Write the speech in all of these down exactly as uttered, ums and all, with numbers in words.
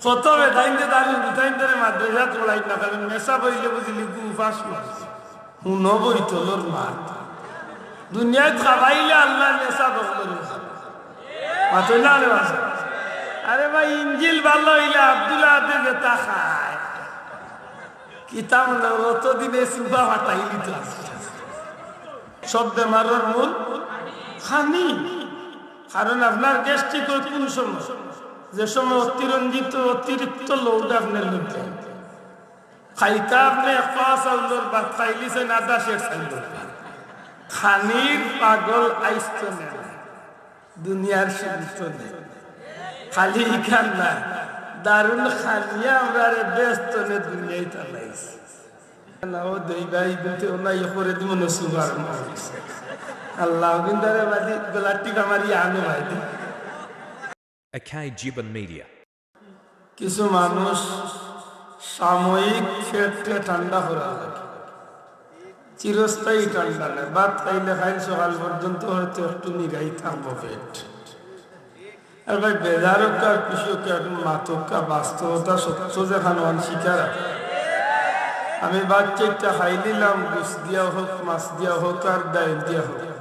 কত বেটাইন্তে তার উল্টাইন্তরে মাদ্রাসাত পড়াইত না, কারণ মেসাব অইলে বুঝিলি গু ফাঁস মারছে। হুনো বইতলর মাত। দুনিয়াত খাবাইলে আল্লাহ মেসাব অকলরে খাবায়। মাতইন না রে বাসা। আরে ভাই, ইঞ্জিল ভালা অইলে আব্দুল আহাদে যেতা খায়। কিতা মনে অয়, অতদিনে সুবা ফাটাইলি তো আজকে। সব বেমারর মূল খানি। কারণ আপনার গ্যাস্ট্রিক অয় কোন সময়? যে সময় অতিরঞ্জিত, অতিরিক্ত লোড আপনার মধ্যে। খাইতা আপনে এক পাওয়া চাউলর ভাত, খাইলিছেন আধা সের চাউলর ভাত। খানির পাগল আইস্ত নে, দুনিয়ার সিদ্ধান্ত নে। খালি ইখান না, দারুণ খানিয়ে আমরারে বেহেস্ত নে দুনিয়াত আনাইছে। না, ও দেই ভাই, বলতে ও না, ইয়ে করে দিব না, সুগার মারিস। আল্লাহ, বিন্দারে বাদি, গলা টিপা মারি আনো ভাই দি। A K Gibbon Media। কিছু মানুষ সাময়িক পেটটা ঠান্ডা করা লাগে, চিরস্থায়ী ঠান্ডা নায়। ভাত খাইলে খাইল সকাল পর্যন্ত হয়তো একটু নিগাই থাকবো পেট। আর ভাই, বেজার অউক্কা আর খুশি অউক্কা, এখন মাতউক্কা, বাস্তবতা সত্য যেখান অন স্বীকার। আমি ভাত চাইরটা খাইলিলাম, গুস দিয়া হোক, মাছ দিয়া হোক, আর ডাইল দিয়া হোক।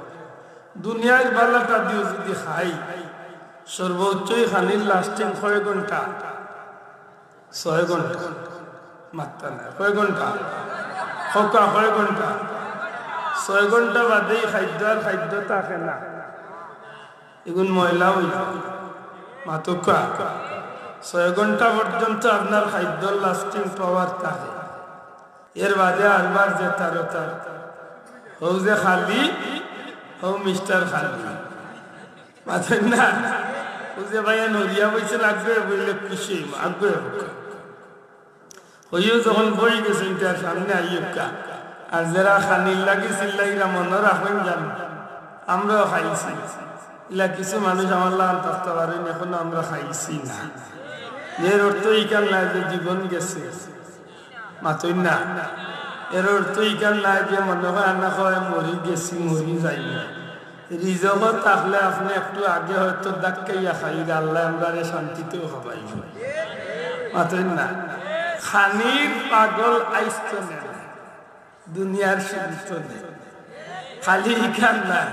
দুনিয়ার বালাটা দিও যদি খাই, সর্বোচ্চই খানির লাস্টিং কয় ঘন্টা? ছয় ঘন্টা। মাত্তা নাই। কয় ঘন্টা? কউক্কা, কয় ঘন্টা? ছয় ঘন্টা বাদেই খাদ্য আর খাদ্য থাকে না। এগুন ময়লা অইল। মাতউক্কা। ছয় ঘন্টা পর্যন্ত আপনার খাদ্যর লাস্টিং পাওয়ার থাকে। এর বাদে আরবার যে তার তার। হউ যে খালি, হউ মিস্টার খালি। মাতইন না? ও যে ভাইয়া নড়িয়া বইছে, লাগবে বললে খুশি, আগে। হইও যখন বই গেছে, তার সামনে আইউক্কা। আর যারা খানির লাগি চিল্লাইরা মনে রাখইন জানো, আমরাও খাইছি। ইলা কিছু মানুষ আমার লাগান থাকতে পারেন, এখনো আমরা খাইছি না। এর অর্থ ইখান নায় যে জীবন গেছে। মাতইন না। এর অর্থ ইখান নায় যে মনে হয় না হয় মরি গেছি, মরি যাই না। রিজক থাকলে আপনে একটু আগে হয়তো ধাক্কাইয়া খাইরা, আল্লায় আমরারে শান্তিতেও খাবাইব। মাতইন না। খানির পাগল আইস্ত নে, দুনিয়ার সিদ্ধান্ত নে। খালি ইখান না,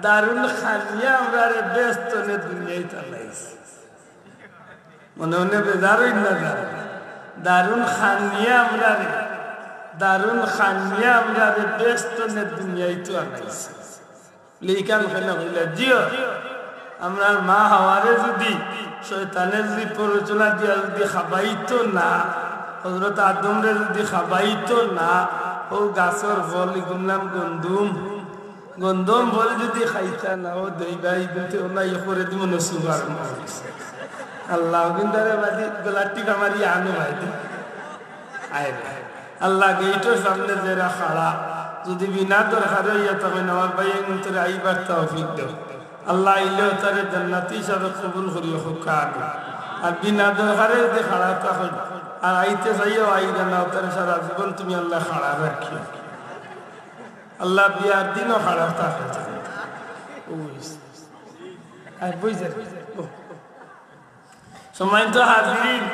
দারুণ খানিয়ে আমরারে বেহেস্ত নে দুনিয়াত আনাইছে। মনে মনে বেজার অইন না যান। দারুণ খানিয়ে আমরারে, দারুণ খানিয়ে আমরারে বেহেস্ত নে দুনিয়াত আনাইছে। ইখান কেনে কইলা? জিও, আমরার মা হাওয়ারে যদি শয়তানে যদি প্ররোচনা দিয়া যদি খাবাইতো না, হযরত আদমরে যদি খাবাইতো না, ও গাছর ফল, ইগুর নাম গন্ধুম, গন্ধম ফল যদি খাইতা না, ও দেই ভাই, কিন্তু ও নাই করে দিব না সুগার মারিস। আল্লাহ, বিন্দারে বাদি গলা টিপা মারি আনো ভাই দি। আয় ভাই। আল্লাহ, গেইটর সামনে যেরা খাড়া, যদি বিনা দরকারে ইয়া তখন আমার ভাই এগুন তোরে আইবার তৌফিক দেও। আল্লাহ, আইলেও তারে জান্নাতি হিসাবে কবুল করিও, কউক্কা আমিন। আর বিনা দরকারে যদি খাড়া তখন, আর আইতে চাইও আইরা না, তারে সারা জীবন তুমি আল্লাহ খাড়া রাখিও। আল্লাহ বিয়ার দিনও খাড়া থাকে। ওই। আর বুঝছেন? ও। সম্মানিত হাজিরিন,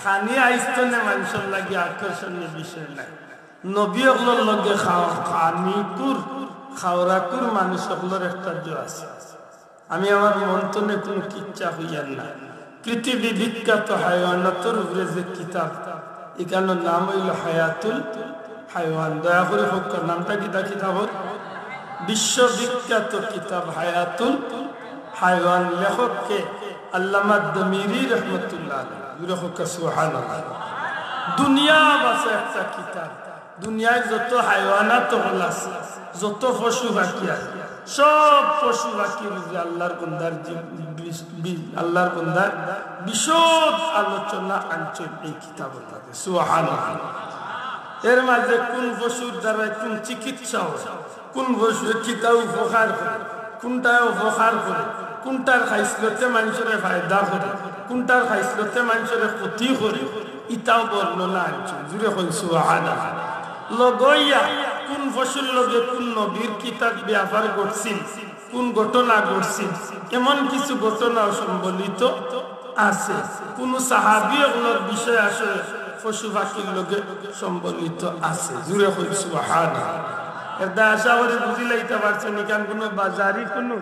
খানি আইস্ত নে মানষর লাগি আকর্ষণীয় বিষয় নায়। নবী অকলর লগে খাও-, খানিকুর, খাওরাকুর মানুষ অকলর একটা জো আছে। আমি আমার মন তনে কুনু কিচ্ছা কইয়ার না। পৃথিবী বিখ্যাত হায়ওয়ানাতর উপরে যে কিতাব, ইখানর নাম অইল হায়াতুল হায়ওয়ান। দয়া করি কউক্কা, নামটা কিতা কিতাবর? বিশ্ববিখ্যাত কিতাব হায়াতুল হায়ওয়ান। লেখক কে? আল্লামা দমিরি রহমতুল্লাহ আলাইহি। জুরে কউক্কা সুবহানাল্লাহ। দুনিয়া বাসা একটা কিতাব। দুনিয়ার যত হায়ওয়ানাত অকল আছে, যত পশু পাখি আছে, সব পশু পাখির উপরে আল্লাহর বন্দার জি-, বি-, বি-, আল্লাহর বন্দার বিশদ আলোচনা আনছইন এই কিতাবর মাঝে। সুবহানাল্লাহ। এর মাঝে কোন পশুর দ্বারা কোন চিকিৎসা হয়, কোন পশু কিতা উপকার করে, কোনটায় অপকার করে, কোনটার খাইছলতে মানষরে ফায়দা করে, কোনটার খাইছলতে মানষরে ক্ষতি করে, ইতাও বর্ণনা আনছইন। জুরে কইন সুবহানাল্লাহ। লগইয়া কোন পশুর লগে কোন নবীর কিতার ব্যাপার ঘটছিল, কোন ঘটনা ঘটছিল, এমন কিছু ঘটনাও সম্বলিত আছে। কুনু সাহাবী অকলর বিষয় আছে পশু পাখির লগে সম্বলিত আছে। জুরে কইন সুবহানাল্লাহ। এরদায় আশা করি বুঝিলাইতা পারছইন, ইখান কুনু বাজারি কুনু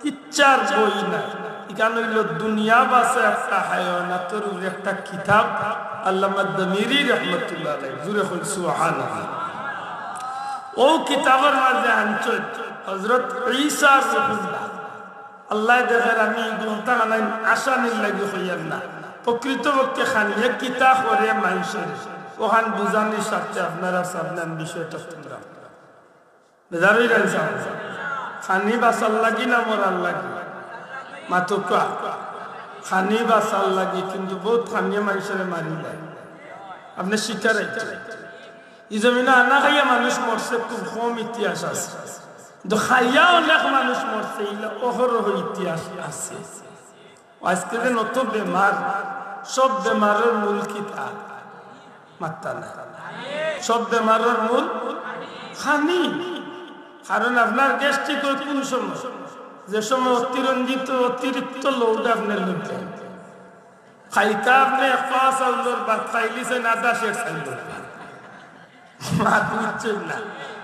কিচ্ছার বই না। ইখান অইলো দুনিয়া বাসে একটা হায়ওয়ানাতর উপরে একটা কিতাব, আল্লামা দমিরি রহমতুল্লাহ আলাইহি। জুরে কইন সুবহানাল্লাহ। অউ কিতাবর মাঝে আনছইন হযরত ঈসা রুহুল্লাহ। আল্লায় দেখের আমি ই গ্রন্থ খানাইন আসানির লাগি কইয়ার না, প্রকৃতপক্ষে খানিয়ে কিতা করে মানষরে, অখান বুঝানির স্বার্থে আপনারার সামনে আমি বিষয়টা তুললাম। বেজার অইরা ইনশাআল্লাহ। খানি বাঁচার লাগি না মরার লাগি? মাতউক্কা। খানি বাঁচার লাগি, কিন্তু বউত খানিয়ে মানষরে মারিলায়। আপনে স্বীকার অইতো। ই জমিনো আনা খাইয়া মানুষ মরছে, খুব কম ইতিহাস আছে। কিন্তু খাইয়া অনেক মানুষ মরছে, ইলা অহরহ ইতিহাস আছে। আইজকে যে অত বেমার, সব বেমারর মূল কিতা? মাত্তা না। সব বেমারর মূল খানি। কারণ আপনার গ্যাস্ট্রিক অয় কুন সময়? যে সময় অতিরঞ্জিত, অতিরিক্ত লোড আপনে লইয়া। খাইতা আপনে এক পাওয়া চাউলর ভাত, খাইলিছইন আধা সের চাউলর ভাত। মাত বুঝছইন না।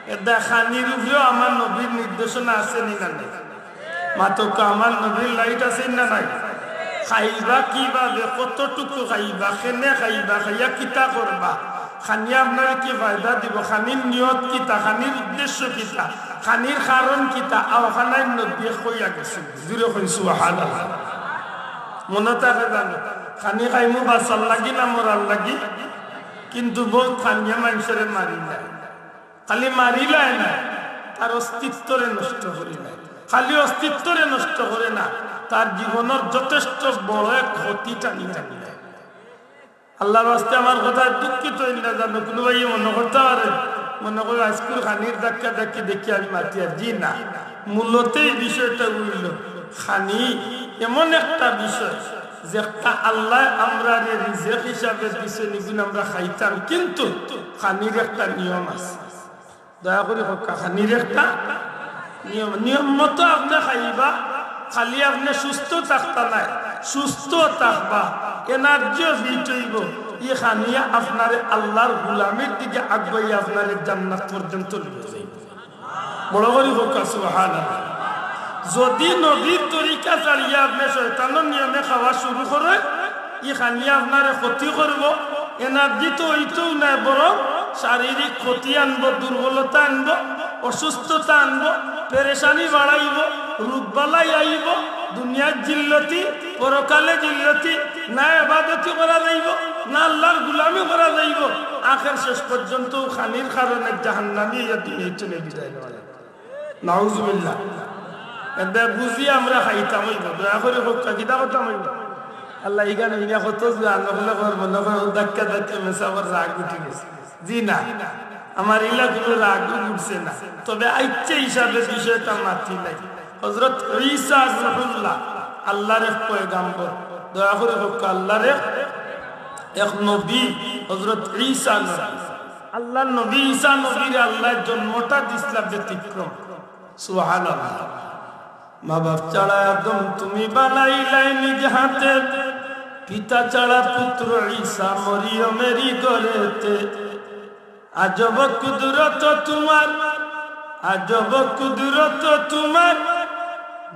এরদায় খানির উপরেও আমার নবীর নির্দেশনা আছে নি না নাই? মাতউক্কা, আমার নবীর লাইট আছে নি না নাই? খাইবা কিভাবে, কতটুকু খাইবা, কেনে খাইবা, খাইয়া কিতা করবা, খানিয়ে আপনারে কি ফায়দা দিবো, খানির নিয়ত কিতা, খানির উদ্দেশ্য কিতা, খানির কারণ কিতা, অউ খানাইন নবীয়ে কইয়া গেছইন। জুরে কইন সুবহানাল্লাহ। মনো থাকে জানো? খানি খাইমু বাঁচার লাগি না মরার লাগি? কিন্তু বউত খানিয়ে মানষরে মারিলায়। খালি মারিলায় না, তার অস্তিত্বরে নষ্ট করিলায়। খালি অস্তিত্বরে নষ্ট করে না, তার জীবনর যথেষ্ট বড় এক ক্ষতি টানিয়া আনিলায়। আল্লার ওয়াস্তে আমার কথায় দুঃখিত অইন না জানো, কুনু ভাইয়ে মনো করতা পারে, মনো করে আইজকুর খানির ধাক্কা ধাক্কি দেখি আমি মাতিয়ার, জি না। মূলত ই বিষয়টা অইলো, খানি এমন একটা বিষয়, যেটা আল্লায় আমরারে রিজেক হিসাবে দিছইন, ইগুন আমরা খাইতাম, কিন্তু খানির একটা নিয়ম আছে। দয়া করি কউক্কা, খানির একটা নিয়ম, নিয়ম মতো আপনে খাইবা। খালি আপনে সুস্থ থাকতা নায়, সুস্থ থাকবা, এনার্জিও ফিট অইবো। ই খানিয়ে আপনারে আল্লার গুলামির দিকে আগুয়াইয়া আপনারে জান্নাত পর্যন্ত লইয়া যাইবো। বড় করি কউক্কা সুবহানাল্লাহ। যদি নবীর তরিকা ছাড়িয়া আপনে শয়তানর নিয়মে খাওয়া শুরু করইন, ই খানিয়ে আপনারে ক্ষতি করবো। এনার্জি তো অইতোউ নায়, বরং শারীরিক ক্ষতি আনবো, দুর্বলতা আনবো, অসুস্থতা আনবো, পেরেশানি বাড়াইবো, রোগ বালাই আইবো, দুনিয়ার জিল্লতি, পরকালে জিল্লতি, না ইবাদতি করা যাইবো, না আল্লার গুলামি করা যাইবো। আখের শেষ পর্যন্ত খানির কারণে জাহান্নামী অইয়া দুনিয়া থনে বিদায় নেওয়া লাগবো। নাউজুবিল্লাহ। এরদায় বুঝি আমরা খাইতাম অইবো, দয়া করি কউক্কা, কিতা করতাম অইবো? আল্লাহ, ইখান ইনা কত জুয়ান অকলে কর, মনো কর, ধাক্কা ধাক্কা মেসাবর রাগ উঠি গেছে। জি না, আমার ইলা কুনু রাগ উঠছে না। তবে আইচ্ছা হিসাবে বিষয়টা মাতিলাই। হযরত ঈসা রুহুল্লাহ, আল্লার এক পয়গাম্বর, দয়া করি কউক্কা, আল্লার এক, এক নবী, হযরত ঈসা নবী। আল্লার নবী ঈসা নবীরে আল্লায় জন্মটা দিছলা ব্যতিক্রম। সুবহানাল্লাহ। মা বাপ ছাড়া আদম তুমি বানাইলায় নিজ হাতে, পিতা ছাড়া পুত্র ঈসা মরিয়মেরই গর্ভেতে। আজব কুদরত তোমার, আজব কুদরত তোমার,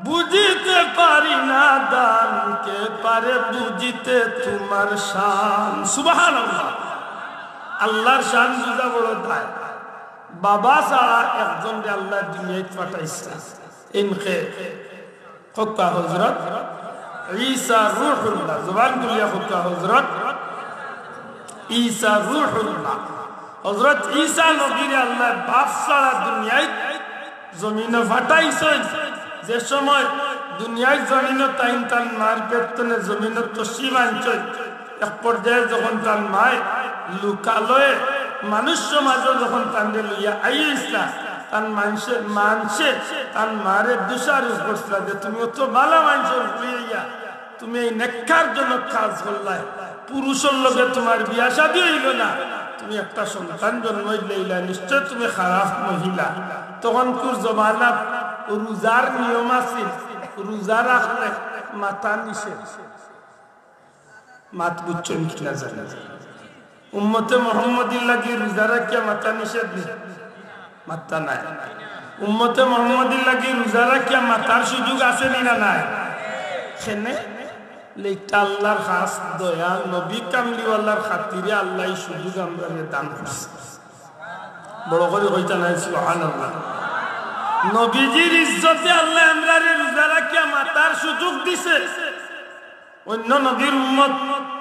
বুঝিতে পারি না দান, কে পারে বুঝিতে তোমার শান। সুবহানাল্লাহ। আল্লার শান বুঝা বড় দায়। বাবা ছাড়া একজনরে আল্লায় দুনিয়াত পাঠাইছলা। ইনকে কউক্কা হযরত ঈসা রুহুল্লাহ, জবান খুলিয়া কউক্কা হযরত ঈসা রুহুল্লাহ। হযরত ঈসা নবীরে আল্লায় বাপ ছাড়া দুনিয়াত জমিনো পাঠাইছইন। যে সময় দুনিয়ার জমিনো তাইন তান মার পেট থনে জমিনো তশরিফ আনছইন, এক পর্যায়ে যখন তান মায় লুকালয়ে মানুষ সমাজো যখন তানরে লইয়া আইছলা, তান মানষে, মানষে তান মারে দোষারোপ করছলা যে, "তুমি অত ভালা মানষর ফুড়ি অইয়া তুমি এই নেক্কারজনক কাজ করলায়, পুরুষর লগে তোমার বিয়া শাদী অইলো না, তুমি একটা সন্তান জন্ম দিলাইলায়, নিশ্চয় তুমি খারাপ মহিলা।" তখনকুর জমানাত রোজার নিয়ম আছিল, রোজা রাখলে মাতা নিষেধ। মাত বুঝছইন কিনা জানি না। উম্মতে মোহাম্মদীর লাগি রোজা রাখিয়া মাতা নিষেধ নি? মাতা নাই। উম্মতে মোহাম্মদীর লাগি রোজা রাখিয়া মাতার সুযোগ আছে নি না নাই? কেনে? ইটা আল্লাহর খাস দয়া, নবী কামলিওয়ালার খাতিরে আল্লায় ই সুযোগ আমরারে দান করছে। বড় করি কইতা নাই, সুবহানাল্লাহ। নবীজির ইজ্জতে আল্লায় আমরারে রোজা রাখিয়া মাতার সুযোগ দিছে। অইন্য নবীর উম্মত,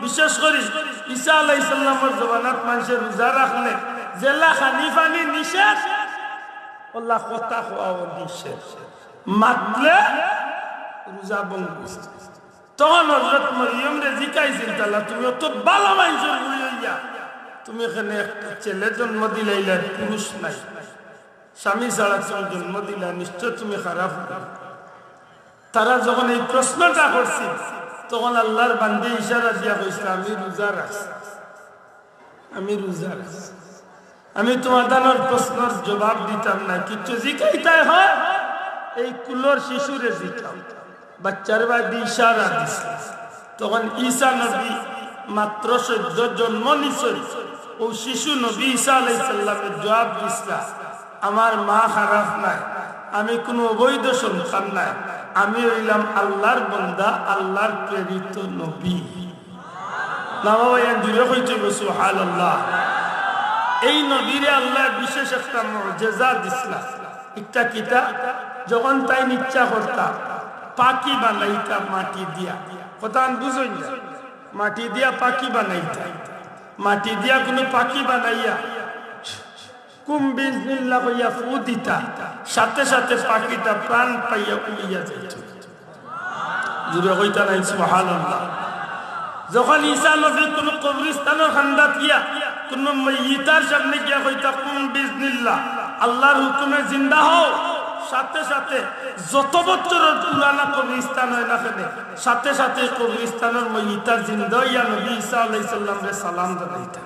বিশেষ করি ঈসা আলাইহিস সালামর জমানাত মানষে রোজা রাখলে যেলা খানি-পানি নিষেধ, অলা কথা কওয়াও নিষেধ, মাতলে রোজা ভঙ্গ অইছে। তখন হযরত মরিয়মরে জিকাইছিল তালা, "তুমি অত ভালা মানষর ফুড়ি অইয়া তুমি কেনে একটা ছেলে জন্ম দিলাইলায়, পুরুষ নাই, স্বামী ছাড়া তুমি জন্ম দিলা, নিশ্চয় তুমি খারাপ অইবা।" তারা যখন ই প্রশ্নটা করছিল, তখন আল্লাহর বান্দায় ইশারা দিয়া কইছলা, "আমি রোজা রাখছি, আমি রোজা রাখছি, আমি তুমার দানর প্রশ্নর জবাব দিতাম না, কিচ্ছু জিকাইতায় হয়, ই কুলর শিশুরে জিকাও।" বাচ্চার বায়দি ইশারা দিছে। তখন ঈসা নবী মাত্র সদ্য জন্ম নিছইন, অউ শিশু নবী ঈসা আলাইহিস সালামে জবাব দিছলা, "আমার মা খারাপ নায়, আমি কুনু অবৈধ সন্তান নায়, আমি অইলাম আল্লাহর বন্দা, আল্লাহর প্রেরিত নবী।" না বাবা, ইয়ান জুরে কইতে অইবো, সুবহানাল্লাহ। এই নবীরে আল্লায় বিশেষ একটা মুজিজা দিছলা। একটা কিতা, যখন তাইন ইচ্ছা করতা, পাখি বানাইতা মাটি দিয়া। কথা আন বুঝইন না? মাটি দিয়া পাখি বানাইতা। মাটি দিয়া কুনু পাখি বানাইয়া কুম বিসমিল্লাহ কইয়া ফু দিতা, সাথে সাথে পাখিটা প্রাণ পাইয়া উড়িয়া যাইত। জুরে কইতা নাই, সুবহানাল্লাহ। যখন ঈসা নবী কুনু কবরস্থানর কান্দাত গিয়া কুনু মইয়িতার সামনে গিয়া কইতা, "কুম বিসমিল্লাহ, আল্লাহর হুকুমে জিন্দা হও", সাথে সাথে যত বছরর পুরানা কবরস্থান অয় না কেনে, সাথে সাথে কবরস্থানর মইয়িতার জিন্দা অইয়া নবী ঈসা আলাইহিস সালামরে সালাম জানাইতা।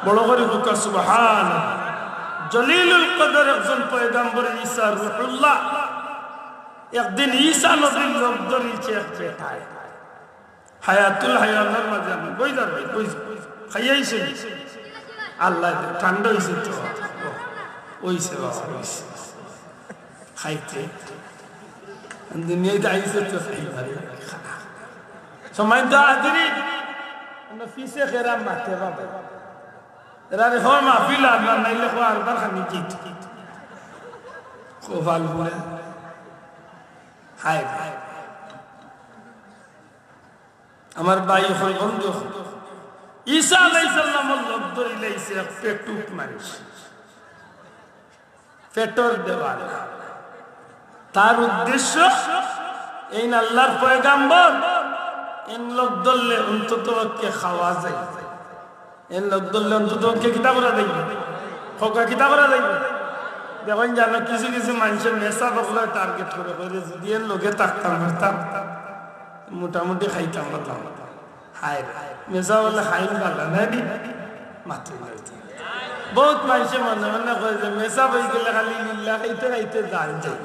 বড় করি কউক্কা সুবহানাল্লাহ। জলিলুল কদর একজন পয়গাম্বর ঈসা রুহুল্লাহ। একদিন ঈসা নবীর লগ ধরিলছে এক বেটায়। হায়াতুল হায়াওয়ানর মাঝে আমি বই দাঁড়াই, বই খাইয়াইছে। আল্লাহ দে, ঠান্ডা অইছে তো। ও, অইছে বাবা, অইছে। খাইতে। দুনিয়াত আইছে তো খাইবারে। সম্মানিত হাজিরিন, আমরা পিছে খেরা মাতে বাবা। এরারে হয় মাহফিল আর না, নাইলে হয় আরবার খানি জিত। কপাল পুড়ে। হায় রে। আমার ভাই অকল, বন্ধু অকল, ঈসা আলাইহিস সালামর লগ ধরিলাইছে এক পেটুক মানুষ। পেটর দেওয়াল। তার উদ্দেশ্য, এইন আল্লাহর পয়গাম্বর, এইন লগ ধরলে অন্তত পক্ষে খাওয়া যায়। এইন লগ ধরলে অন্তত পক্ষে কিতা করা যায়? কউক্কা কিতা করা যায়? দেখইন জানো, কিছু কিছু মানষে মেসাব অকলরে target করে, কইরে, "যদি এর লগে থাকতাম পারতাম, মোটামুটি খাইতাম পারতাম।" হায় রে, মেসাব অইলে খাইন ভালা নায় নি? মাতইন না। বহুত মানষে মনে মনে কয় যে মেসাব অইগেলে খালি লিল্লা খাইতে খাইতে জান যায়।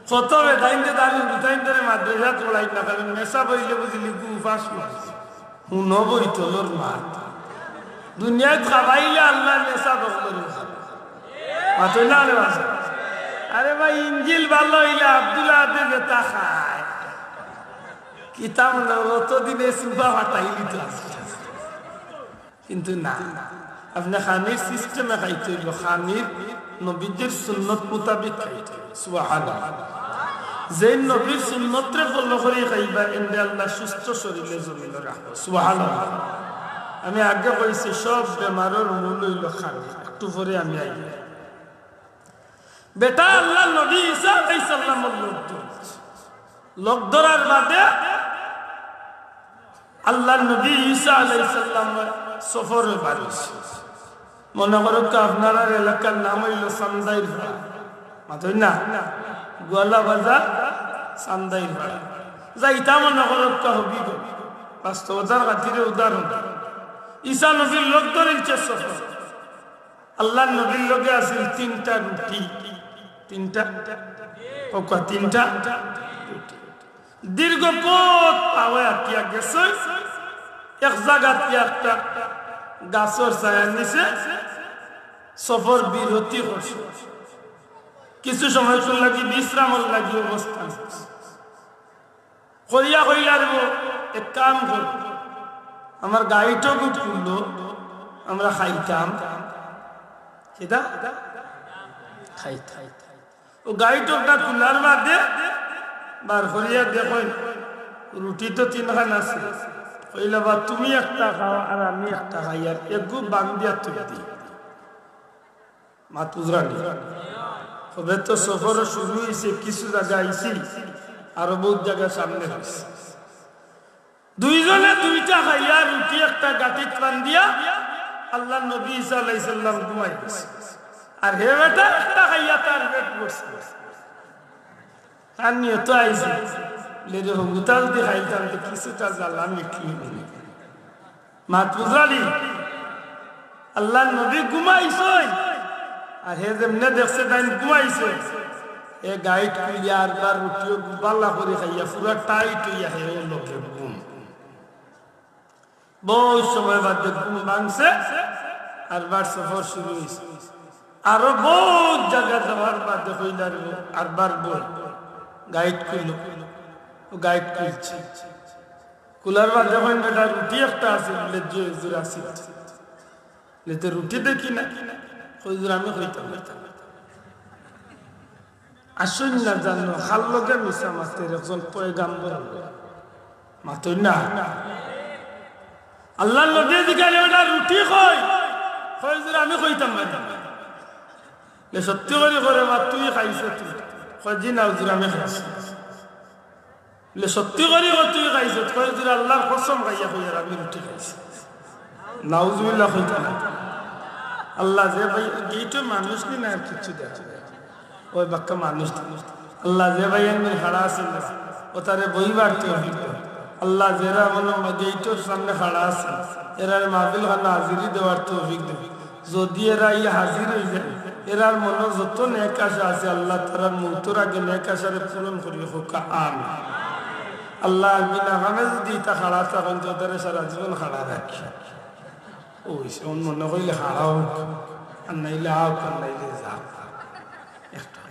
কত বেটাইন্তে তার বেটাইন্তরে মাদ্রাসাত পড়াইন না, কারণ মেসাব অইলে বুঝিলি গু ফাঁস মারছে। হুনো বইতলর মাত। দুনিয়াত খাবাইলে আল্লায় মেসাব অকলরে খাবায়। মাতইন না রে বাবা। আরে ভাই, ইঞ্জিল ভালা অইলে আব্দুল আহাদে যেতা খায়। কিতা মনে অয়, অতদিনে সুবা ফাটাইলিতো আজকে। কিন্তু না, আপনে খানির system-এ খাইতে অইবো, খানির নবীজির সুন্নত মোতাবিক খাইতে অইবো। সুবহানাল্লাহ। যেইন নবীর সুন্নতরে follow করি খাইবা, এনরে আল্লায় সুস্থ শরীরে জমিনো রাখবো। সুবহানাল্লাহ। আমি আগে কইছি, সব বেমারর মূল অইলো খানি। একটু পরে আমি আইবো। বেটা আল্লার নবী ঈসা আলাইহিস সালামর লগ ধরছে। লগ ধরার বাদে আল্লার নবী ঈসা আলাইহিস সালাম সফরে বার অইছে। মনে করউক্কা আপনারার এলাকার নাম অইলো চান্দাইর পাড়া। মাতইন না? গোয়ালা বাজার, চান্দাইর পাড়া। যাইতা মনে করউক্কা হবিগঞ্জ। বাস্তবতার খাতিরে উদাহরণ। ঈসা নবীর লগ ধরিলছে সফরে। আল্লার নবীর লগে আছিল তিনটা রুটি, তিনটা, কউক্কা, তিনটা রুটি। দীর্ঘ পথ পাওয়ে আটিয়া গেছে। এক জাগাত গিয়া একটা গাছর ছায়ার নিচে সফর বিরতি করছে। কিছু সময় লাগি বিশ্রামর লাগি অবস্থান করছে। করিয়া কইলা, "রে বো, এক কাম কর, আমার গাইটগু খুলো, আমরা খাইতাম।" কিতা? খাইতাম। ও গাইটগটা খুলার বাদে বার করিয়া দেখইন, রুটি তো তিনখান আছে। কইলা, "বা, তুমি একটা খাও আর আমি একটা খাই, আর এগু বান্দিয়া থই দি।" মাত বুঝরা নি? তবে তো সফর শুরু অইছে, কিছু জাগা আইছি, আরো বউত জাগা সামনে রইছে। দুইজনে দুইটা খাইয়া রুটি একটা গাটিত বান্দিয়া আল্লার নবী ঈসা আলাইহিস সালাম ঘুমাই গেছে। আর হে বেটা একটা খাইয়া তার পেট ভরছে। তার নিয়ত আইছে, "লে রে, হগুতা যুদি খাইতাম, তে কিছুটা জ্বালা মিটলো নি।" মাত বুঝরা নি? আল্লার নবী ঘুমাইছইন, আর হে যেমনে দেখছে তাইন ঘুমাইছইন, হে গাইট খুলিয়া আরবার রুটিও বালা করি খাইয়া পুরা টাইট অইয়া হে লগে ঘুম। বউত সময় বাদে ঘুম ভাঙছে, আরবার সফর শুরু অইছে। আরো বউত জাগা যাওয়ার বাদে কইলা, "রে বো, আরবার বই।" গাইট খুললো, ও গাইট খুলছে। খুলার বাদে কইন, "বেটা, রুটি একটা আছে?" বলে, "জি হুজুর, আছে।" বলে, "তে রুটি দেখি না।" কয়, "হুজুর, আমি খাইতাম না।" আসইন না জানো, কার লগে মিছা মাতের, একজন পয়গাম্বর। মাতইন না। আল্লার নবী জিগাইলে, "বেটা, রুটি কই?" কয়, "হুজুর, আমি খাইতাম না।" বলে, "সত্যি করি কও রে বা, তুই খাইছস তুই?" কয়, "জি না হুজুর, আমি খাইছি।" বলে, "সত্যি করি কও তুই খাইছস?" কয়, "হুজুর, আল্লার কসম খাইয়া কইয়ার আমি রুটি খাইছি।" নাউজুবিল্লাহ কইতা না। আল্লাহ যে ভাই, গেইটো মানুষ নি না আর কিচ্ছু দেখা যায়। ওই বাক্কা মানুষ। আল্লাহ যে ভাই আমি খাড়া আছি না, ও তারে বইবার তৌফিক দেও। আল্লাহ যেরা মনো গেইটর সামনে খাড়া আছে, এরারে মাহফিল খানো হাজিরি দেওয়ার তৌফিক দেও। যদি এরা ই হাজির অই যায়, এরার মনো যত নেক আশা আছে, আল্লাহ তারার মউতর আগে নেক আশারে পূরণ করি কউক্কা, আমিন। আল্লাহ, আমি না কামে যদি ইতা খাড়া থাকইন, তো তারা সারা জীবন খাড়া রাখি। ওই সে মনে কইলে খাড়া অউক, আর নাইলে আউক, আর নাইলে যাউক। একটা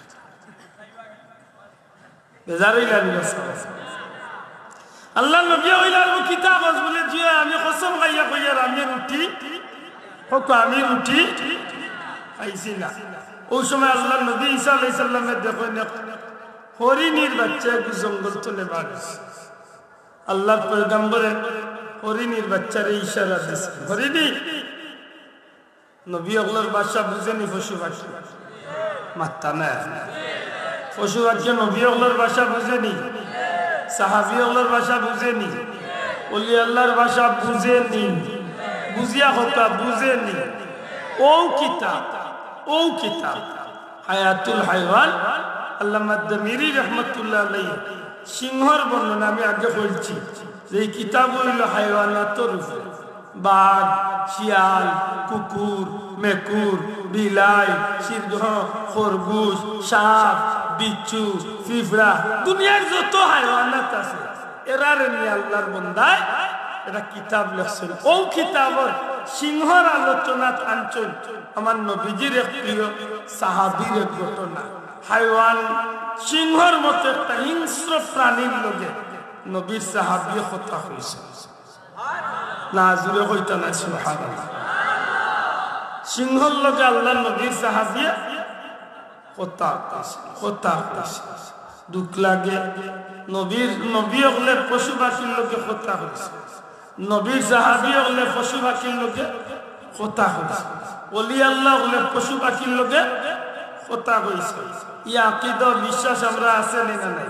বেজার অইলা নি? আল্লার নবী কইলা, "ও কিতা কস?" বলে, "জি, আমি কসম খাইয়া কইয়ার আমি রুটি, কউক্কা আমি রুটি খাইছি না।" ওই সময় আল্লার নবী ঈসা আলাইহিস সালামে দেখইন, হরিণীর বাচ্চা এক জঙ্গল তনে বার অইছে। আল্লার পয়গাম্বরে হরিণীর বাচ্চারে ইশারা দিছে, হরিণী। নবী অকলর ভাষা বুঝে নি পশু পাখি? মাত্তা না। পশু পাখি নবী অকলর ভাষা বুঝে নি? সাহাবী অকলর ভাষা বুঝে নি? অলি আল্লার ভাষা বুঝে নি? বুঝিয়া কউক্কা বুঝে নি? অউ কিতাব, অউ কিতাব হায়াতুল হায়ওয়ান, আল্লামা দামিরি রহমতুল্লাহ আলাইহি সিংহর বর্ণনা আমি আগে কইছি যে ই কিতাব অইলো হায়ওয়ানাতর উপরে। বাঘ, শিয়াল, কুকুর, মেকুর, বিলাই, সিংহ, খরগোশ, সাপ, বিচ্ছু, পিঁপড়া, দুনিয়ার যত হায়ওয়ানাত আছে, এরারে নিয়া আল্লার বন্দায় একটা কিতাব লেখছইন। অউ কিতাবর সিংহর আলোচনাত আনছইন আমার নবীজির এক প্রিয় সাহাবীর এক ঘটনা। হায়ওয়ান, সিংহর মতো একটা হিংস্র প্রাণীর লগে নবীর সাহাবীয়ে কথা কইছইন। না, জুরে কইতা না, সুবহানাল্লাহ। সিংহর লগে আল্লার নবীর সাহাবীয়ে কথা কইছইন, কথা কইছইন। দুখ লাগে, নবীর, নবী অকলে পশু পাখির লগে কথা কইছইন। নবীর সাহাবী অকলে পশু পাখির লগে কথা কইছইন। অলি আল্লাহ অকলে পশু পাখির লগে কথা কইছইন। ই আকিদা বিশ্বাস আমরার আছে নি না নাই?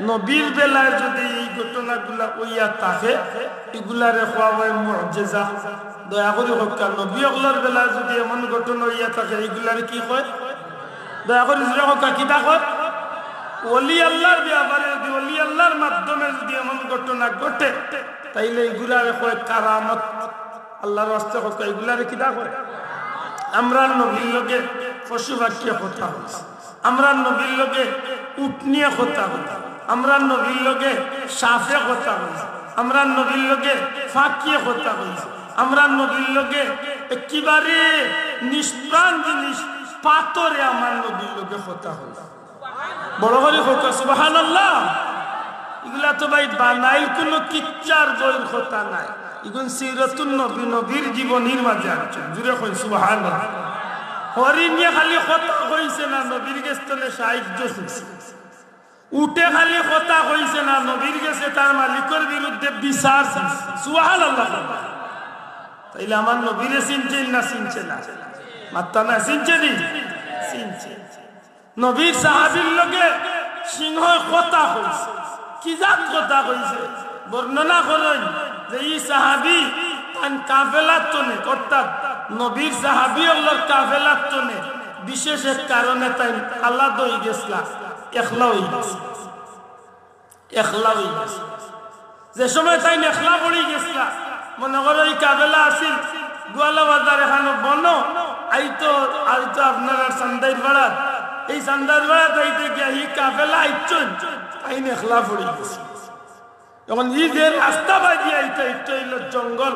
নবীর বেলায় যদি ই ঘটনাগুলা অইয়া থাকে, ইগুলারে কওয়া অয় মুজিজা। দয়া করি কউক্কা, নবী অকলর বেলায় যদি এমন ঘটনা অইয়া থাকে, ইগুলারে কি কয়? দয়া করি জুরে কউক্কা, কিতা কয়? অলি আল্লার বেয়াপারে যদি, অলি আল্লার মাধ্যমে যদি এমন ঘটনা ঘটে, তাইলে ইগুলারে কয় কারামত। আল্লার ওয়াস্তে কউক্কা, ইগুলারে কিতা কয়? আমরার নবীর লগে পশু পাখিয়ে কথা কইছে, আমরার নবীর লগে উটনিয়ে কথা কইছে, আমরার নবীর লগে সাপে কথা কইছে, আমরার নবীর লগে ফাঁকিয়ে কথা কইছে, আমরার নবীর লগে একেবারে নিষ্প্রাণ জিনিস পাথরে আমার নবীর লগে কথা কইছে। বড় করি কউক্কা সুবহানাল্লাহ। ইগুলা তো ভাই বানাইল কুনু কিচ্ছার বইর কথা নায়, ইগুন সিরাতুন নবী, নবীর জীবনীর মাঝে আছে। জুরে কইন সুবহানাল্লাহ। হরিণে খালি কথা কইছে না, নবীর গেছ তনে সাহায্য চাইছে। উটে খালি কথা কইছে না, নবীর গেছে তার মালিকর বিরুদ্ধে বিচার চাইছে। সুবহানাল্লাহ। তাইলে আমার নবীরে চিনছইন না চিনছইন না? মাত্তা না, চিনছইন নি? চিনছইন। নবীর সাহাবীর লগে সিংহয় কথা কইছে। কি জাত কথা কইছে? বর্ণনা করইন যে ই সাহাবী তান কাফেলার তনে, অর্থাৎ নবীর সাহাবী অকলর কাফেলার তনে বিশেষ এক কারণে তাইন আলাদা অইগেছলা, একলা অইগেছলা। একলা অইগেছে। যে সময় তাইন একলা পড়ি গেছলা, মনে করো ই কাফেলা আছিল, গোয়ালা বাজার এখানো বনো, আইতো, আইতো আপনারার চান্দাইর পাড়াত, এই চান্দাইর পাড়াত আইতে গিয়া ই কাফেলা আইছইন, তাইন একলা পড়ি গেছে। এখন ই যে রাস্তা বাদি আইতো, ইটা অইলো জঙ্গল,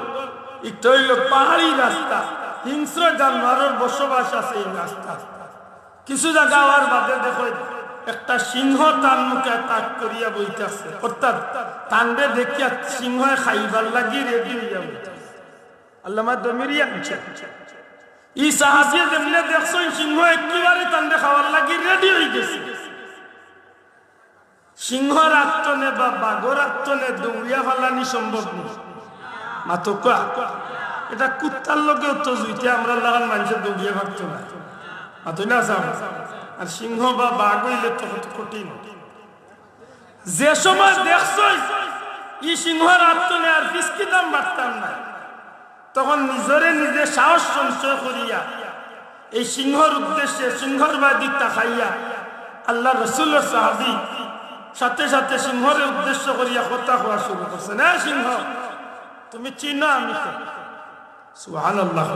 ইটা অইলো পাহাড়ি রাস্তা, হিংস্র জানোয়ারর বসবাস আছে ই রাস্তাত। কিছু জাগা আওয়ার বাদে দেখইন, একটা সিংহ তান মুখে তাক করিয়া বইতাছে, অর্থাৎ তানরে দেখিয়া সিংহয় খাইবার লাগি রেডি অইয়া বইতাছে। আল্লামা দমিরি আনছে। ই সাহাবিয়ে যেমনে দেখছইন, সিংহ একেবারে তানরে খাওয়ার লাগি রেডি অইগেছে। সিংহর আত্তনে বা বাঘর আত্তনে দৌড়িয়া ফালানি সম্ভব নি। মাতউক্কা। এটা কুত্তার লগেও তো জুইতে আমরার লাখান মানষে দৌড়িয়া ফারতো না। মাতইন না সাব? আর সিংহ বা বাঘ অইলে তো কত কঠিন। যে সময় দেখছইন ই সিংহর আত্তনে আর ফিসকিতাম পারতাম না, তখন নিজরে নিজে সাহস সঞ্চয় করিয়া এই সিংহর উদ্দেশ্যে, সিংহর বাদি তাকাইয়া আল্লার রসুলর সাহাবী সাথে সাথে সিংহরে উদ্দেশ্য করিয়া কথা কওয়া শুরু করছে, "না সিংহ, তুমি চিনো আমি কে?" সুবহানাল্লাহ।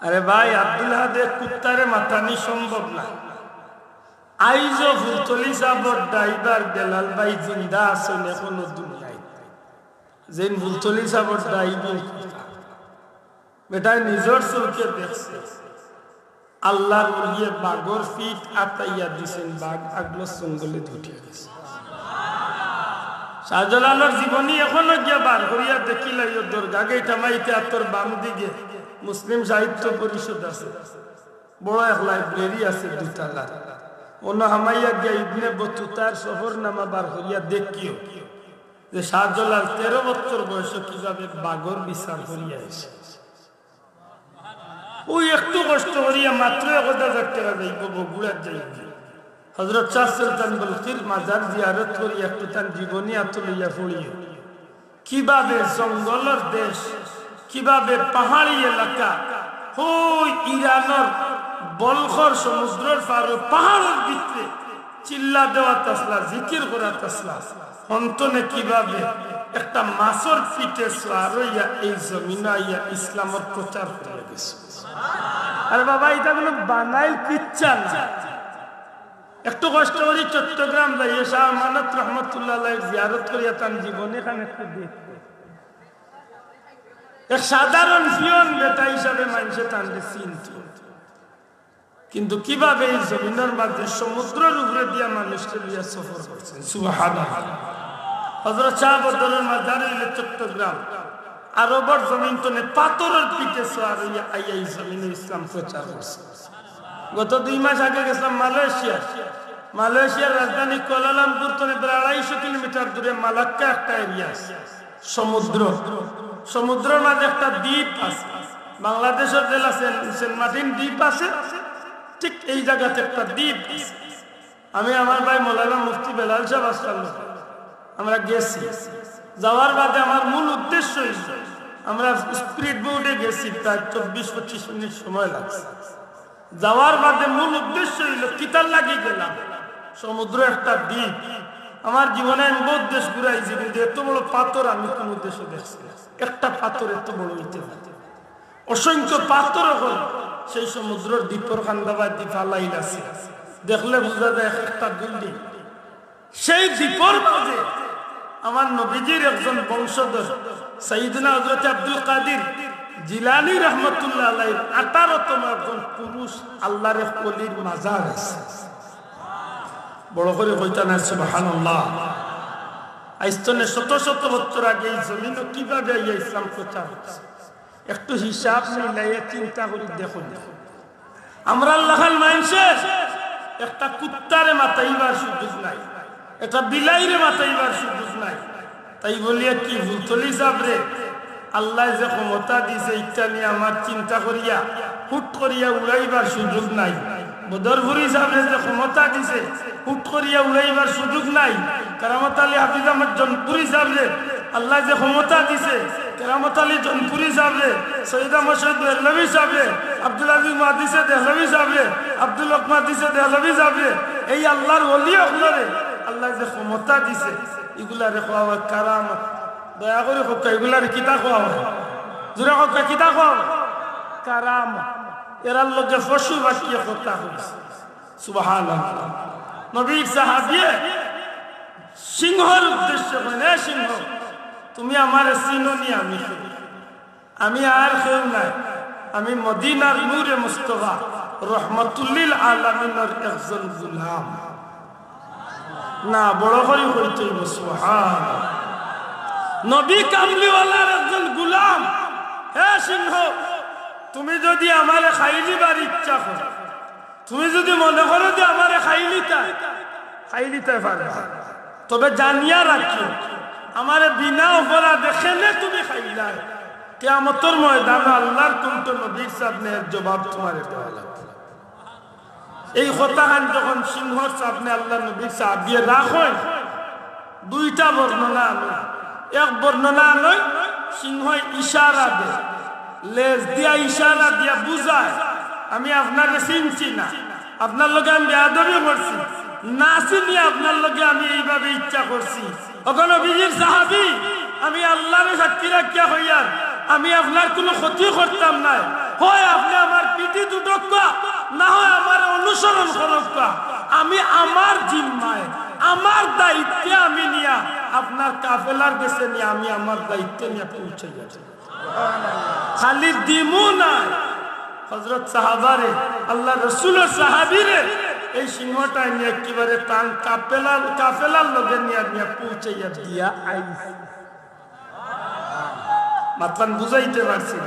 আরে ভাই, আব্দুল আহাদে কুত্তারে মাতানি সম্ভব না। আইজও ফুলতলি সাবর ড্রাইভার বেলাল ভাই জিন্দা আছইন এখনো দুনিয়াত। যেইন ফুলতলি সাবর ড্রাইভিং, বেটায় নিজর চউখে দেখছে, আল্লার ওলিয়ে বাঘর পিঠ আতাইয়া দিছইন, বাঘ আগলো জঙ্গলে ঢুকিয়া গেছে। শাহজালালর জীবনী এখনো গিয়া বার করিয়া দেখিলাইও, দরগা গেইট হামাইতে আতর বাম দিকে মুসলিম সাহিত্য পরিষদ আছে, বড় এক লাইব্রেরি আছে দুতলার, অনো হামাইয়া গিয়া ইবনে বতুতার সফরনামা বার করিয়া দেখিও। যে শাহজালাল তেরো বছর বয়সে কিভাবে বাঘর বিচার করিয়া আইছে। ওই একটু কষ্ট করিয়া মাত্র এক হাজার টেকা যাইব, বগুড়াত যাইব। হযরত শাহ সুলতান বলখির মাজার জিয়ারত করি একটু তান জীবনী আতো লইয়া পড়িও। কিভাবে জঙ্গলর দেশ, কিভাবে পাহাড়ি এলাকা, হই ইরানর বলখর সমুদ্রর পারো পাহাড়র ভিতরে চিল্লা দেওয়াত আছলা, জিকির করাত আছলা। হন্তনে কিভাবে একটা মাছর পিঠে সওয়ার অইয়া এই জমিনো আইয়া ইসলামর প্রচার করিয়া গেছে। আরে বাবা, ইটা কুনু বানাইল কিচ্ছা না। একটু কষ্ট করি চট্টগ্রাম যাইয়া শাহ আমানত রহমতুল্লাহ আলাইহির জিয়ারত করিয়া তান জীবনীখান একটু দেখি। এক সাধারণ পিয়ন বেটা হিসাবে মানষে তানরে চিনতো। কিন্তু কিভাবে এই জমিনর মাঝে সমুদ্রর উপরে দিয়া মানুষরে লইয়া সফর করছেন, সুবহানাল্লাহ। হযরত শাহ বদরর মাজার অইলো চট্টগ্রাম, আরবর জমিন তনে পাথরর পিঠে সওয়ার অইয়া আইয়া এই জমিনো ইসলাম প্রচার করছে। গত দুই মাস আগে গেছিলাম মালয়েশিয়া। মালয়েশিয়ার রাজধানী কুয়ালালামপুর তনে প্রায় আড়াইশো কিলোমিটার দূরে মালাক্কা একটা এরিয়া আছে, সমুদ্র। সমুদ্রর মাঝে একটা দ্বীপ আছে, বাংলাদেশর যেলা সেন্ট, সেন্ট মার্টিন দ্বীপ আছে, ঠিক এই জাগাত একটা দ্বীপ আছে। আমি, আমার ভাই মৌলানা মুফতি বেলাল সাব আছলা, আমরা গেছি। যাওয়ার বাদে আমার মূল উদ্দেশ্য অইলো, আমরা স্পিড বোটে গেছি, প্রায় চব্বিশ পঁচিশ মিনিট সময় লাগছে। যাওয়ার বাদে মূল উদ্দেশ্য অইলো কিতার লাগি গেলাম, সমুদ্র একটা দ্বীপ। আমার জীবনে আমি বহুত দেশ ঘুরাইছি, কিন্তু এত বড় পাথর আমি কুনু দেশো দেখছি না। একটা পাথর এত বড় অইতে পারে। অসংখ্য পাথর অখন সেই সমুদ্রর দ্বীপর কান্দাবায় দ্বীপ আলাইল আছে, দেখলে বুঝা যায় এক একটা বিল্ডিং। সেই দ্বীপর মাঝে আমার নবীজির একজন বংশধর সাইয়েদনা হযরত আব্দুল কাদির জিলানী রহমতুল্লাহ আলাইহির আঠারোতম একজন পুরুষ আল্লাহর এক ওলির মাজার আছে। বড় করি কইতা না সুবহানাল্লাহ। আইজ তনে শত শত বছর আগে এই জমিনো কিভাবে আইয়া ইসলাম প্রচার অইছে, একটু হিসাব মিলাইয়া চিন্তা করি দেখো। আমরার লাখান মানষে একটা কুত্তারে মাতাইবার সুযোগ নাই, একটা বিলাইরে মাতাইবার সুযোগ নাই। তাই বলিয়া কি ফুলতলি সাবরে আল্লায় যে ক্ষমতা দিছে, ইটা নিয়া আমার চিন্তা করিয়া হুট করিয়া উড়াইবার সুযোগ নাই। বদরপুরি সাবরে যে ক্ষমতা দিছে, হুট করিয়া উড়াইবার সুযোগ নাই। কেরামত আলী হাফিজ আহমদ জনপুরি সাবরে আল্লায় যে ক্ষমতা দিছে, কেরামত আলী জনপুরি সাবরে, সৈয়দ আহমদ শহীদ দেহলভী সাবরে, আব্দুল আজিজ মুহাদ্দিসে দেহলভী সাবরে, আব্দুল হক মুহাদ্দিসে দেহলভী সাবরে, এই আল্লাহর ওলি অকলরে আল্লায় যে ক্ষমতা দিছে, ইগুলারে কওয়া অয় কারামত। দয়া করি কউক্কা, ইগুলারে কিতা কওয়া অয়? জোরে কউক্কা, কিতা কওয়া অয়? কারামত। এরার লগে পশু পাখিয়ে কথা কইছে। সুবহানাল্লাহ। নবীর সাহাবিয়ে সিংহর উদ্দেশ্যে কইন, "এ সিংহ, তুমি আমারে চিনো নি, আমি কে? আমি আর কেউ নায়, আমি মদিনার নূরে মুস্তফা রহমতুল্লিল আলামিনর একজন গুলাম।" না, বড় করি কইতে অইবো, সুবহানাল্লাহ। নবী কামলিওয়ালার একজন গুলাম। হে সিংহ, তুমি যদি আমারে খাইলিবার ইচ্ছা করো, তুমি যদি মনে করো যে আমারে খাইলিতায়, খাইলিতায় পারবা। তবে জানিয়া রাখিও, আমারে বিনা অপরাধে কেনে তুমি খাইলায়, কিয়ামতর ময়দানো আল্লাহর কুণ্ঠ নবীর সামনে এর জবাব তুমারে দেওয়া লাগবো। এই কথাখান যখন সিংহর সামনে আল্লাহর নবীর সাহাবিয়ে রাখইন, দুইটা বর্ণনা আনইন। এক বর্ণনা আনইন, সিংহ ইশারা দেয়, লেজ দিয়া ইশারা দিয়া বুঝায়, "আমি আপনারে চিনছি না, আপনার লগে আমি বেয়াদবি করছি, না চিনি আপনার লগে আমি এইভাবে ইচ্ছা করছি।" ওগো নবীজির সাহাবি, আমি আল্লাহরে সাক্ষী রাখিয়া কইয়ার, আমি আপনার কুনু ক্ষতি করতাম নায়। হয় আপনে আমার পিঠিত উঠউক্কা, না হয় আমারে অনুসরণ করউক্কা। আমি আমার জিম্মায়, আমার দায়িত্বে আমি নিয়া আপনার কাফেলার গেছে নিয়া আমি আমার দায়িত্বে নিয়া পৌঁছাইয়া যাই। খালি দিমু না, হযরত সাহাবারে, আল্লাহর রসুলর সাহাবিরে, এই সিংহটায় নিয়া একেবারে তান কাফেলার, কাফেলার লগে নিয়া, নিয়া পৌঁছাইয়া দিয়া আইছে। মাতলান বুঝাইতে পারছি না।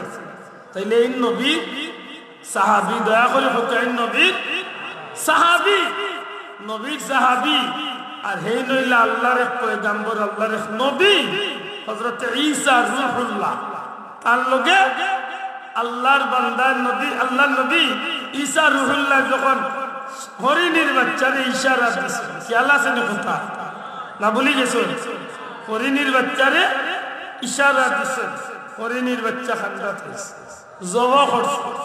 তাইলে এই নবীর সাহাবি, দয়া করি কউক্কা, এই নবীর সাহাবি, নবীর সাহাবি, আর হেইন অইলা আল্লাহর এক পয়গাম্বর, আল্লাহর এক নবী, হযরতে ঈসা রুহুল্লাহ। তার লগে আল্লাহর বান্দা নবী, আল্লাহর নবী ঈসা রুহুল্লাহ যখন হরিণীর বাচ্চারে ইশারা দিছে, খেয়াল আছে নি কথা? না ভুলি গেছো? হরিণীর বাচ্চারে ইশারা দিছে, হরিণীর বাচ্চা কান্দাত অইছে, জবো করছে।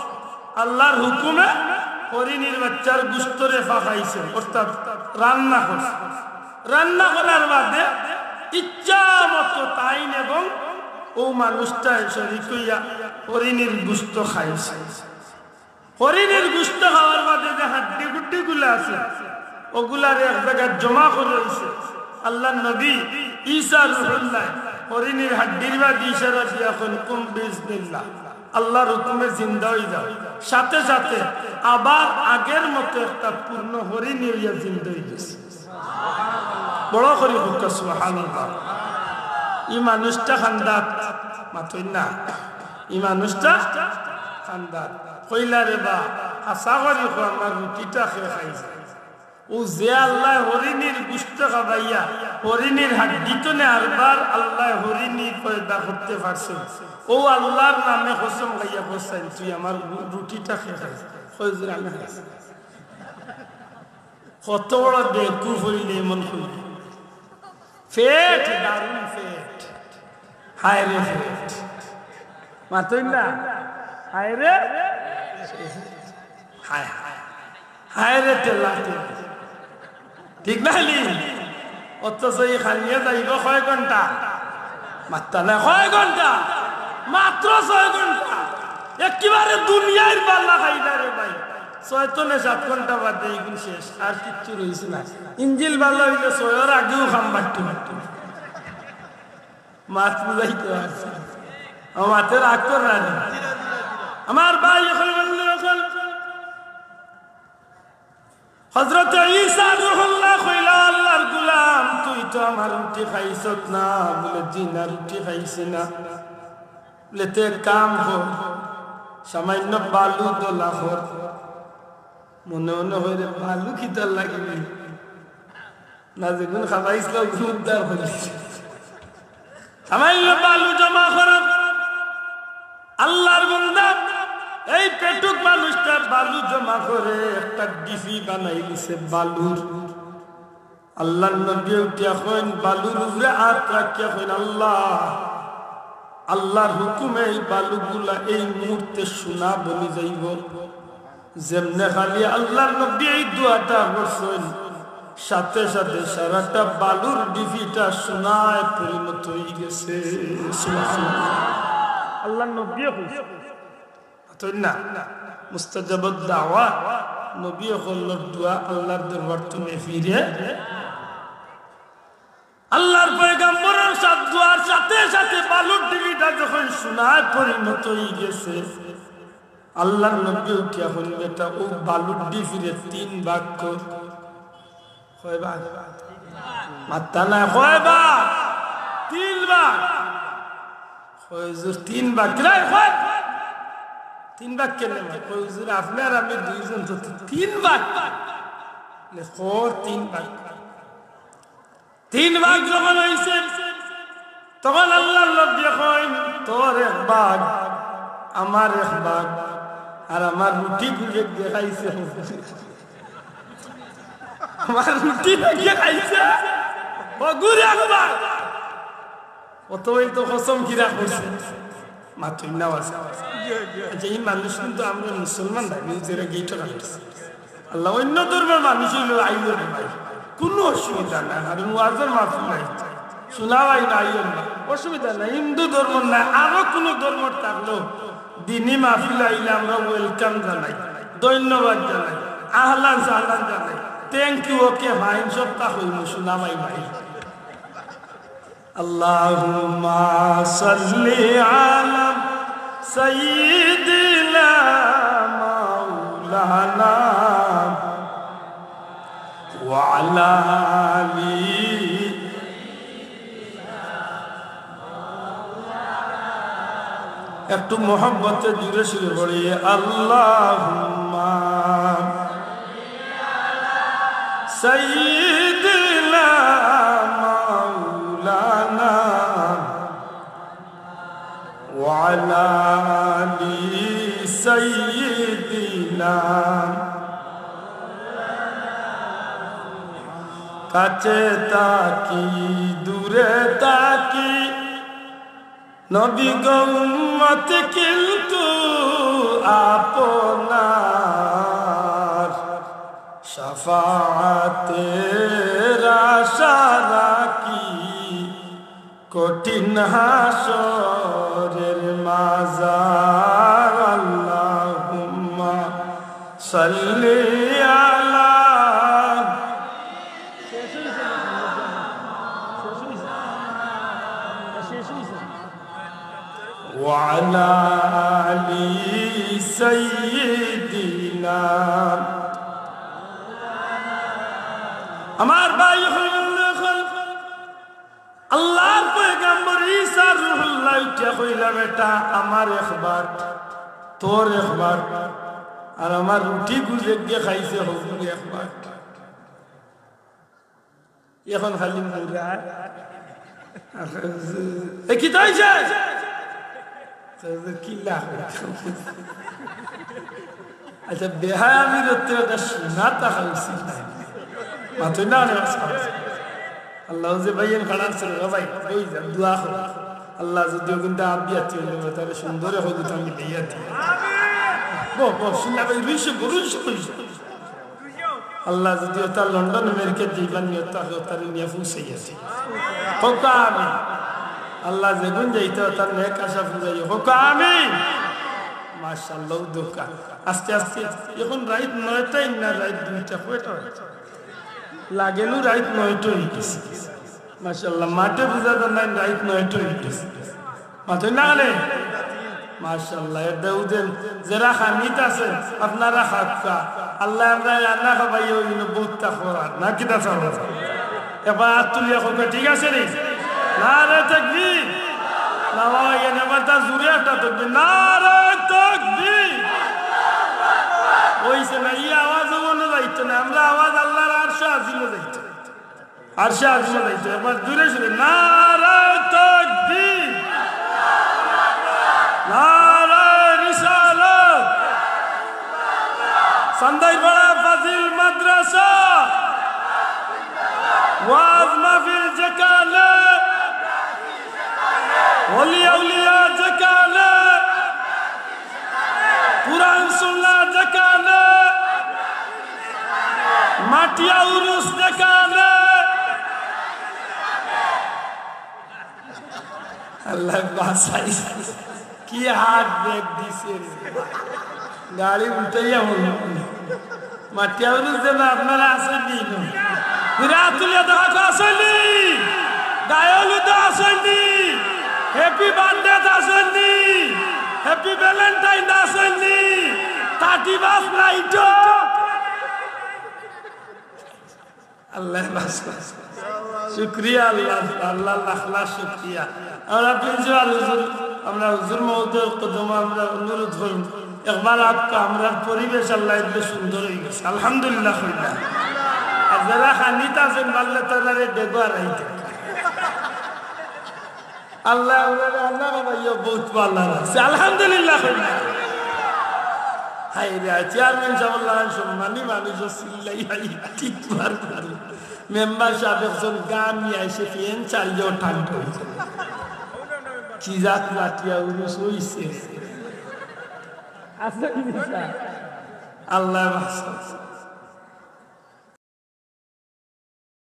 আল্লাহর হুকুমে হরিণীর বাচ্চার গুস্তরে ফাকাইছে, অর্থাৎ রান্না করছে। রান্না করার বাদে ইচ্ছা মতো তাইন এবং অউ মানুষটায় শরিক অইয়া হরিণীর গুস্ত খাইছে। হরিণীর গুস্ত খাওয়ার বাদে যে হাড্ডি গুড্ডি গুলা আছে, অগুলারে এক জাগাত জমা করি অইছে। আল্লাহর নবী ঈসা রুহুল্লাহ হরিণীর হাড্ডির বাদে ইশারা দিয়া কইন, "কুম বিইজনিল্লাহ।" আল্লাহর হুকুমে জিন্দা অই যাও। সাথে সাথে আবার আগের মতো একটা পূর্ণ হরিণী অইয়া জিন্দা অই গেছে। বড় করি কউক্কা সুবহানাল্লাহ। ই মানুষটা কান্দাত, মাতইন না, ই মানুষটা কান্দাত। কইলা, "রে বা, হাছা করি কও, আমার রুটিটা কে খাইছে?" অউ যে আল্লায় হরিণীর গুস্ত খাবাইয়া, হরিণীর হাড্ডি তনে আরবার আল্লায় হরিণী পয়দা করতে পারছইন, অউ আল্লাহর নামে কসম খাইয়া কইছইন, "তুই আমার রু-, রুটিটা কে খাইছে?" কয়, "হুজুর, আমি খাইছি।" কত বড় বেকুব অইলে এমন কইলে। পেট, দারুণ পেট। হায় রে পেট। মাতইন না? হায় রে। হায়, হায়। হায় রে ঠেলা, ঠেলা। ঠিক না নি? অথচ ই খানিয়ে যাইবো কয় ঘন্টা? মাত্তা না, কয় ঘন্টা? মাত্র ছয় ঘন্টা। একেবারে দুনিয়ার বালা খাইলা রে ভাই। ছয় তনে সাত ঘন্টা বাদে ইগুন শেষ, আর কিচ্ছু রইছে না। ইঞ্জিল বালা অইলে ছয়র আগেউ কাম বাট্টু বাট্টু। মাত বুঝাইতে পারছি না। আমার মাতে রাগ কররা নি। আমার ভাই অকল, বন্ধু অকল, হযরতে ঈসা রুহুল্লাহ কইলা, "আল্লাহর গোলাম, তুই তো আমার রুটি খাইছত না।" বলে, "জি না, রুটি খাইছি না।" বলে, "তে এক কাম কর, সামান্য বালু দলা কর।" মনে মনে কইরে, "বালু কিতার লাগি?" না, যেগুন খাবাইছিল, ওগুন উদ্ধার করিস। সামান্য বালু জমা করো। আল্লাহর বান্দা, এই পেটুক মানুষটা বালু জমা করে একটা ঢিপি বানাই দিছে বালুর। আল্লাহর নবী উঠিয়া কইন, বালুর উপরে আত রাখিয়া কইন, "আল্লাহ, আল্লাহর হুকুমে এই বালুগুলা এই মুহূর্তে সোনা বনি যাইব।" যেমনে খালি আল্লাহর নবী এই দোয়াটা করছইন, সাথে সাথে সারাটা বালুর ঢিপিটা সোনায় পরিণত হয়ে গেছে। সুবহানাল্লাহ। আল্লাহর নবীয়ে কইছে। তো না, মুস্তাজাবুদ দাওয়া, নবী অকলর দোয়া আল্লাহর দরবার তুমি ফিরে আল্লাহর পয়গম্বরের সাথ দোয়ার সাথে সাথে বালুর ঢিপিটা যখন সোনায় পরিণত হয়ে গেছে, আল্লাহর নবী উঠিয়া কইন, "বেটা, ও বালুর ঢিপিরে তিন ভাগ কর।" কয় ভাগ? মাত্তা নাই, কয় ভাগ? তিন ভাগ। কয়, "হুজুর, তিন ভাগ কিলা কয়? তিন ভাগ কেনে?" কয়, "হুজুর, আপনি আর আমি দুইজন তো তিন ভাগ।" লে, "কর তিন ভাগ।" তিন ভাগ যখন হইছে, তখন আল্লাহর নবী কইন, "তোর এক ভাগ, আমার এক ভাগ, আর আমার রুটি গুজে দেখাইছে, আমার রুটি ভেঙে খাইছে, হগুর এক ভাগ।" অতই তো কসম কিরা করছে। মাতুই না আছে। আচ্ছা, এই মানুষ কিন্তু আমরা মুসলমান ভাই, নিজেরা গেইট রাখছি। আল্লাহ, অন্য ধর্মের মানুষ হইলেও আইও রে ভাই, কোনো অসুবিধা নাই। কারণ ওয়াজের মাহফিল নাই, শোনা ভাই না, আইও না, অসুবিধা নাই। হিন্দু ধর্ম নাই, আরো কোনো ধর্ম থাকলেও দিনী মাহফিল আইলে আমরা ওয়েলকাম জানাই, ধন্যবাদ জানাই, আহলান সাহলান জানাই, থ্যাংক ইউ, ওকে, ফাইন, সবটা হইল, শোনা ভাই ভাই। اللهم صل على سيدنا مولانا وعلى آله। একটু মহব্বতে জুরে সুরে পড়ি, اللهم سيدنا مولانا وعلى آل سيدنا। কাছে থাকি, দূরে থাকি, নবী গো উম্মত কিন্তু আপনার, শাফাআতের আশা রাখি কঠিন হাশরের মাজার। আল্লাহুম্মা সাল্লি আলা وعلى آل سيدنا। আমার ভাই অকল, আল্লাহর পয়গম্বর ঈসা রুহুল্লাহ উঠিয়া কইলা, "বেটা, আমার এক ভাগ, তোর এক ভাগ, আর আমার রুটি গুজে গিয়ে খাইছে হগুর এক ভাগ।" এখন খালি মুরা। এ কিতা অইছে? কিলা? আচ্ছা, বেহায়া আমির অত্তে একটা শোনা থাকা উচিত না। মাতই না অনেক। আল্লাহ যে ভাই এন খাড়া আছে রে ভাই, ওই যা, দোয়া করো। আল্লাহ যদি ওগুনটা আবিয়াতি হইলে, তাহলে সুন্দরে হোক, আমি বেয়াতি। বো, বো, শুনলা ভাই, রুইছে, রুইছে, রুইছে। আল্লাহ যদি ওটা লন্ডন আমেরিকা যাইবার নিয়ত থাকে, ওটারে নিয়ে পৌঁছাই আছে। হোক আমিন। আল্লাহ যেগুন যাইতে ওটার নেক আশা ফুরাই, হোক আমিন। মাশাআল্লাহ, দোকা। আস্তে আস্তে, এখন রাইত নয়টায় না, রাইত দুইটা, কয়টা অয়? লাগেনু রাইত নয়টা অই গেছে। মাশাআল্লাহ, মাঠে বুঝা যার না, রাইত নয়টা অই গেছে। মাঠে না গেলে? মাশাআল্লাহ, এর দাউদেন যেরা খানিত আছেন, আপনারা খাউক্কা। আল্লায় আমরারে রান্না খাবাইয়া অইন বহুত তাকওয়ালা। না কিতা চাও? এবার আত তুলিয়া কউক্কা, ঠিক আছে নি? নারায়ে তাকবীর। না বাবা, এনে আবার তা জুরে একটা তাকবীর। নারায়ে তাকবীর। অইছে না, ই আওয়াজ অনো যাইতো না। আমরা আওয়াজ আল্লাহর আরশে আজিমো যাইতো। আরশে আজিমো যাইতো। একবার জুরে সুরে, নারায়ে তাকবীর, নারায়ে রিসালাত, চান্দাইরপাড়া ফাজিল মাদ্রাসা, ওয়াজ মাহফিল যেখানে, ওলি আউলিয়া যেখানে, কুরআন সুন্নাহ যেখানে, মাটিয়া উরুস যেখানে। আল্লাহ বাঁচাই, কি হাত ব্রেক দিছে রে। গাড়ি উল্টাইয়া বলল, মাটিয়া উরুস যেন আপনারা আছইন নি? ফিরা তুলিয়া দেখা আছইন নি? গায়ে হলুদ আছইন নি? হ্যাপি বার্থডে আছইন নি? হ্যাপি ভ্যালেন্টাইন আছইন নি? Thirty first night. আল্লাহ বাঁচাই। শুকরিয়া আল্লাহ, আল্লাহ লাখ লাখ শুকরিয়া। আমরা প্রিন্সিপাল হুজুর, আমরা হুজুর মহোদয়ের কদমো আমরা অনুরোধ করমু, একবার আউক্কা, আমরার পরিবেশ আল্লায় দিলে সুন্দর অই গেছে। আলহামদুলিল্লাহ কইলা। আর যেরা খানিত আছেন, পারলে তারারে ডেগো আর আইতে। আল্লায় আমরারে রান্না খাবাইয়া বহুত ভালা রাখছে। আলহামদুলিল্লাহ কইলা। হায় রে, চেয়ারম্যান সাবর লাখান সম্মানী মানুষ, চিল্লাই হায়, ঠিক মার করে। মেম্বার সাব একজন গামিয়ে আইছে, ফ্যান চালাইয়াও ঠান্ডা অইছে। কি জাত মাটিয়া উরুস অইছে। আল্লাহ বাঁচাই।